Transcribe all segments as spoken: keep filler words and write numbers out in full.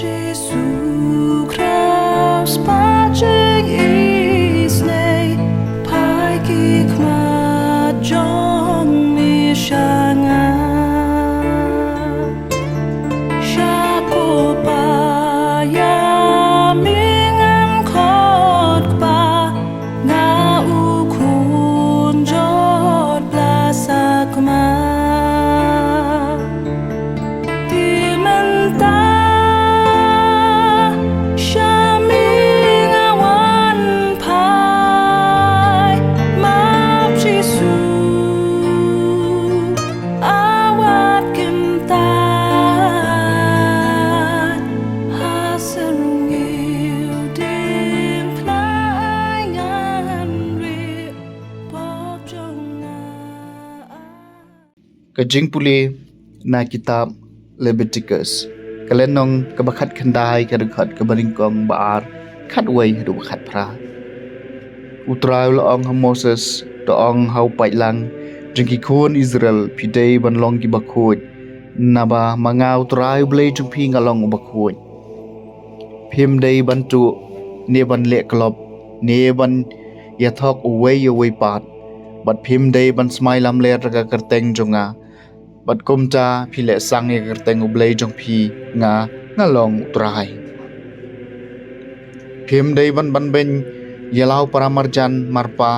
Jisu Khrist, pajing isnei, pai ki khmat jong ni shanga. Shapo pa ya mingan kot pa, nga u khun jot bla sakma. Ti mynta sha mi nga wan phai, map Jisu awat kyntait. Ha syrngiew dieng pla ai ngan ri pop jong nga. Ka jingpule na kitab Leviticus, ka lynnong kaba khatkhyndai, ka dkhot kaba nyngkong, ba ar, khatwei haduh ba khatphra. U Trai u la ong ha Moses, to ong ha u paidlang jong ki khun Israel, phi dei ban long kiba khuid, naba ma nga u Trai u Blei jong phi nga long uba khuid. Phim dei ban tuh, ne ban leh klop, ne ban ïathok uwei ïa uwei pat, bad phim dei ban smai lamler da ka kyrteng jong nga, bad kumta phi leh sang ïa ka kyrteng u Blei jong phi, nga, nga long u Trai. Phim dei ban banbeiñ ïa la u paramarjan marpa,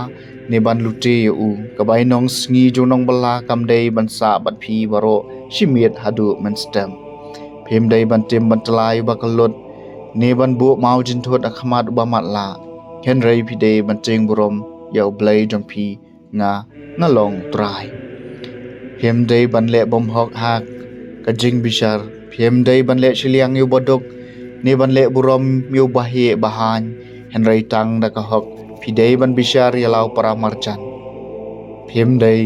ne ban lute ïa u. Ka bainong sngi jong u nongbylla kam dei ban sah bad phi baroh shimiet haduh mynstep. Phim dei ban tim ban tyllai uba kyllut, ne ban buh maw jynthut ha khmat uba matlah. Hynrei phi dei ban tieng burom ïa u Blei jong phi, nga, nga long u Trai. Phim dei ban leh bymhok ha ka jingbishar, phim dei ban leh shiliang ïa uba duk, ne ban leh burom ïa uba heh ba haiñ, hynrei tang da ka hok phi dei ban bishar ïa la u paramarjan. Phim dei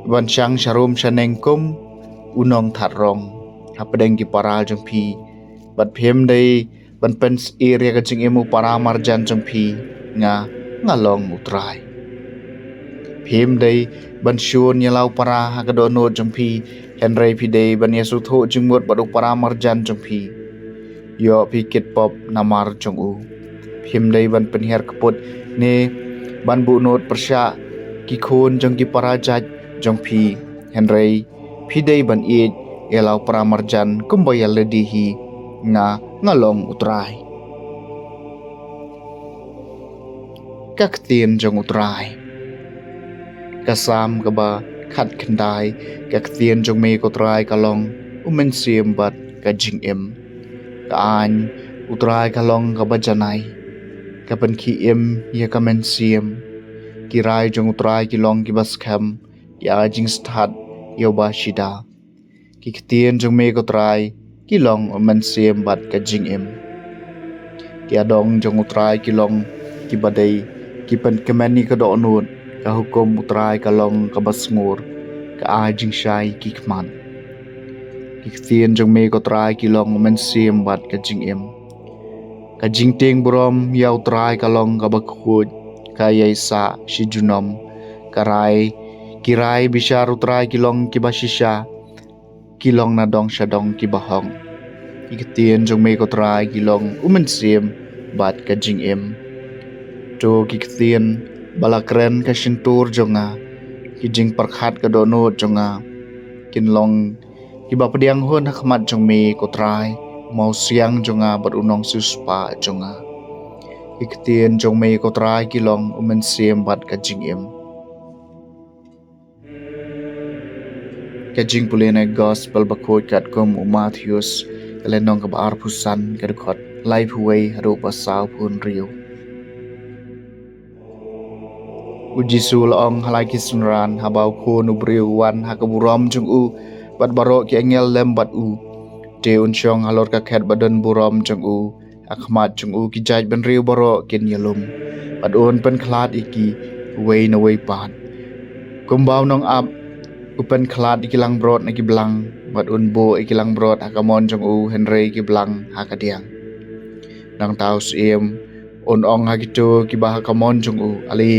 ban shang sharum shaneng kum u nongthadrang hapdeng ki para jong phi, bad phim dei ban pynsheptieng ïa ka jingim u paramarjan jong phi, nga, nga long u Trai. Phim dei ban shun ïa la u para ha ka dohnud jong phi, hynrei phi dei ban ïasngewthuh jingmut bad u paramarjan jong phi. Ïoh phi kit pop namar jong u. Phim dei ban pynhiar kput, ne ban buhnud pyrshah ki khun jong ki para jait jong phi, hynrei phi dei ban ïeit ïa la u paramarjan kumba ïa lade hi, nga, nga long u Trai. Ka ktien jong u Trai. Ka Salm kaba khatkhyndai. Ka ktien jong me ko Trai ka long u mynsiem bad ka jingim. Ka aiñ u Trai ka long kaba janai, ka pynkhie im ïa ka mynsiem. Ki rai jong u Trai ki long kiba skhem, ki ai jingstad ïa uba shida. Ki ktien jong me ko Trai ki long u mynsiem bad ka jingim. Ki adong jong u Trai ki long kiba dei, ki pynkmen ïa ka dohnud. Ka hukum u Trai ka long kaba sngur, ka ai jingshai ki khmat. Ki ktien jong me ko Trai ki long u mynsiem bad ka jingim. Ka jingtieng burom ïa u Trai ka long kaba khuid, ka ïai sah shi junom. Ka rai, ki rai bishar u Trai ki long kiba shisha, ki long na dong sha dong kiba hok. Ki ktien jong me ko Trai ki long u mynsiem bad ka jingim. To ki ktien ba la kren ka shyntur jong nga, ki jingpyrkhat ka dohnud jong nga, kin long kiba pdiang hun ha khmat jong me ko Trai, u mawsiang jong nga bad u nongsiewspah jong nga. Ki ktien jong me ko Trai ki long u mynsiem bad ka jingim. Ka jingpule na Gospel bakhuid katkum u Mathaios, ka lynnong kaba arphew san, ka dkhot laiphew wei haduh ba sawphew hynriew. U Jisu u la ong ha la ki synran, haba u Khun u briew u wan ha ka burom jong u, bad baroh ki angel lem bad u, te un shong halor ka khet ba don burom jong u. Ha khmat jong u ki jaitbynriew baroh kin ïalum, bad un pynkhlad ïa ki uwei na uwei pat, kumba u nongap u pynkhlad ïa ki langbrot na ki blang, bad un buh ïa ki langbrot ha ka mon jong u, hynrei ki blang ha ka diang. Nangta u Syiem un ong ha kito kiba ha ka mon jong u, ale,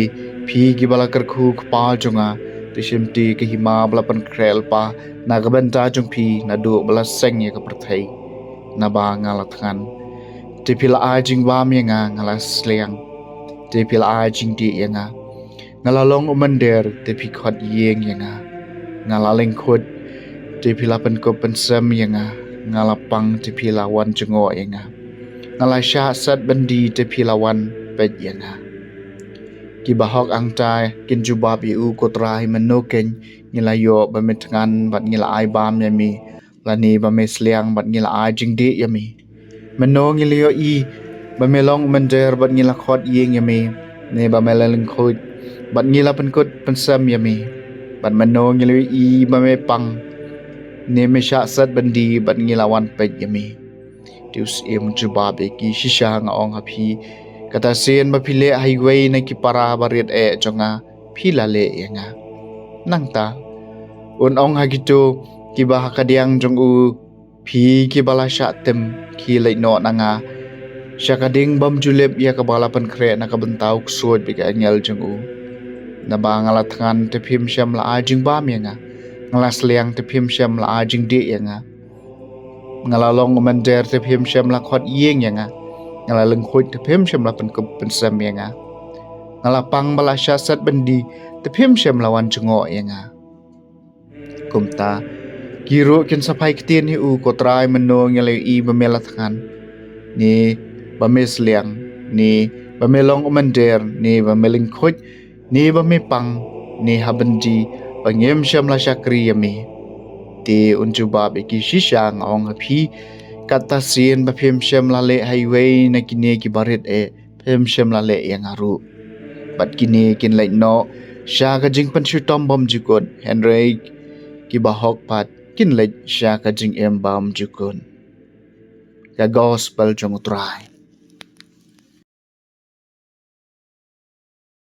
phi kiba la kyrkhu kpa jong nga, to shimti ka hima ba la pynkhreh lypa na ka bynta jong phi naduh ba la seng ïa ka pyrthei. Naba nga la thngan, te phi la ai jingbam ïa nga, nga la sliang, te phi la ai jingdih ïa nga. Nga la long u mynder, te phi khot ïing ïa nga. Nga la lyngkhuid, te phi la pynkup pynsem ïa nga. Nga la pang, te phi la wan jngoh ïa nga. Nga la shah set byndi, te phi la wan peit ïa nga. Ki bahok hangta kin jubab ïa u, Ko Trai, mynno keiñ ngi la ïoh ba me thngan bad ngi la ai bam ïa me, lane ba me sliang bad ngi la ai jingdih ïa me? Mynno ngi la ïohi ba me long u mynder bad ngi la khot ïing ïa me, ne ba me la lyngkhuid bad ngi la pynkup pynsem ïa me? Bad mynno ngi la ïohi ba me pang, ne me shah set byndi bad ngi la wan peit ïa me? Te u syiem u jubab ïa ki, Shisha nga ong ha phi, kata sien ba phi leh ha iwei na ki para barit eh jong nga, phi la leh ïa nga. Nangta un ong ha kito kiba ha kadiang jong u, Phi kiba la shah tim, khie leit noh na nga sha ka ding bymjulip ïa kaba la pynkhreh na ka bynta u ksuid bad ki angel jong u. Naba nga la thngan, te phim shym la ai jingbam ïa nga. Nga la sliang, te phim shym la ai jingdih ïa nga. Nga la long u mynder, te phim shym la khot ïing ïa nga. Nga la lyngkhuid, te phim shym la pynkup pynsem ïa nga. Nga la pang ba la shah set byndi, te phim shym la wan jngoh ïa nga. Kumta ki ruh kin sa phai ktien ïa u, Ko Trai, mynno ngi la ïohi ba me la thngan, ne ba me sliang, ne ba me long u mynder, ne ba me lyngkhuid, ne ba me pang, ne ha byndi, ba ngim shym la shakri ïa me? Te un jubab ïa ki, Shisha nga ong ha phi, kata sien ba phim shym la leh ha iwei na kine ki barit eh, phim shym la leh ïa nga ruh. Bad kine kin leit noh sha ka jingpynshitom bymjukut, hynrei ki bahok pat kin leit sha ka jingim bymjukut. Ka Gospel jong U Trai.